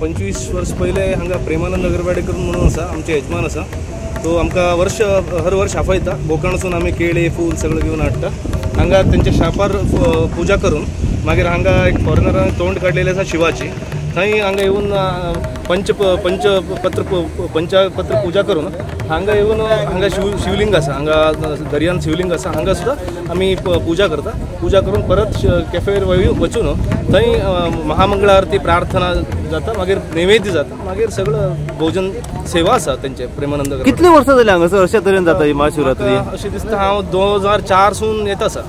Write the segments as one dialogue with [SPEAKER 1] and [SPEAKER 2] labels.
[SPEAKER 1] 25 वर्स पयले हांगा प्रेमानंद अगरवाडेकर म्हणून आसा, आमचे यजमान आसा. तो आमकां वर्ष हर वर्ष आपयता. गोकर्णसून आमी केळे फूल सगळें घेवन हाडटा. हांगा तेंच्या शापार पुजा करून मागीर हांगा एक फॉरेनरान तोंड काडलेलें आसा शिवाची, थंय हांगा येवन पंचपत्र पूजा करून हांगा येवन हांगा शिवलिंग आसा, हांगा दर्यान शिवलिंग आसा, हांगा सुद्दां आमी पुजा करता. पुजा करून परत कॅफेर वचून थंय महामंगळ आरती प्रार्थना जाता, मागीर नैवेद्य जाता, मागीर सगळं भोजन सेवा आसा तेंचे प्रेमानंद.
[SPEAKER 2] कितले वर्सां जाली हांगासर अशा तरेन जाता ही महाशिवरात्री?
[SPEAKER 1] अशें दिसता हांव 2004 सून येता आसा,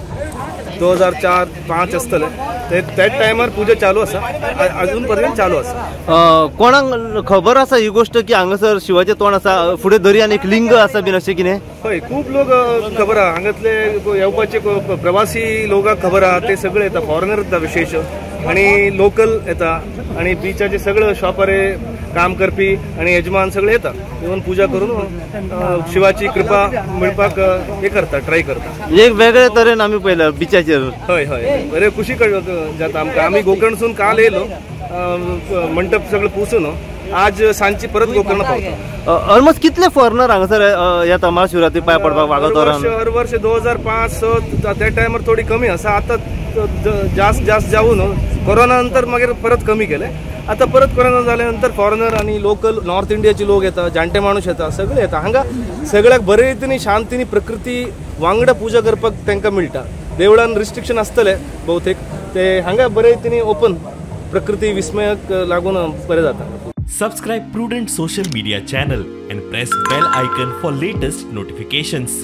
[SPEAKER 1] 2004-5 आसतले त्याच टायमार पुजा चालू आसा, अजून पर्यंत चालू आसा.
[SPEAKER 2] कोणाक खबर आसा ही गोष्ट की हांगासर शिवाचें तोंड आसा, फुडें दर्यान एक लिंग आसा बीन अशें कितें?
[SPEAKER 1] हय, खूब लोक खबर आहा, हांगातले येवपाचे प्रवासी लोकांक खबर आहा, ते सगळे येता, फॉरेनर येता विशेश आनी लोकल येता आनी बिचाचे सगळे शॉपार काम करपी आनी यजमान सगळे येता, येवन पुजा करून शिवाची कृपा मेळपाक हे करता, ट्राय करता.
[SPEAKER 2] एक वेगळे तरेन आमी पळयला बिचाचेर.
[SPEAKER 1] हय हय, बरे खुशी जाता आमकां. आमी गोकर्णसून काल येयलो, मंटप सगळें पुसून आज सांजची परत गोकर्ण पावता.
[SPEAKER 2] ऑलमोस्ट कितले फॉरेनर हांगासर येता महाशिवरात्री पांय पडपाक वागातोरान?
[SPEAKER 1] हर वर्ष 2005-6 त्या टायमार थोडी कमी आसा, आतां जास्त जास्त जावन कोरोना नंतर मागीर परत कमी केले. आतां परत कोरोना जाल्या नंतर फॉरेनर आनी लोकल नॉर्थ इंडियाचे लोक येता, जाणटे माणूस येता, सगळे येता. हांगा सगळ्याक बरे रितीन शांतीन प्रकृती वांगडा पुजा करपाक तांकां मेळटा. देवळान रिस्ट्रिक्शन आसतलें बहुतेक, ते हांगा बरे रितीन ओपन प्रकृती विस्मयक लागून बरें जाता.
[SPEAKER 3] Subscribe Prudent Social Media channel and press bell icon for latest notifications.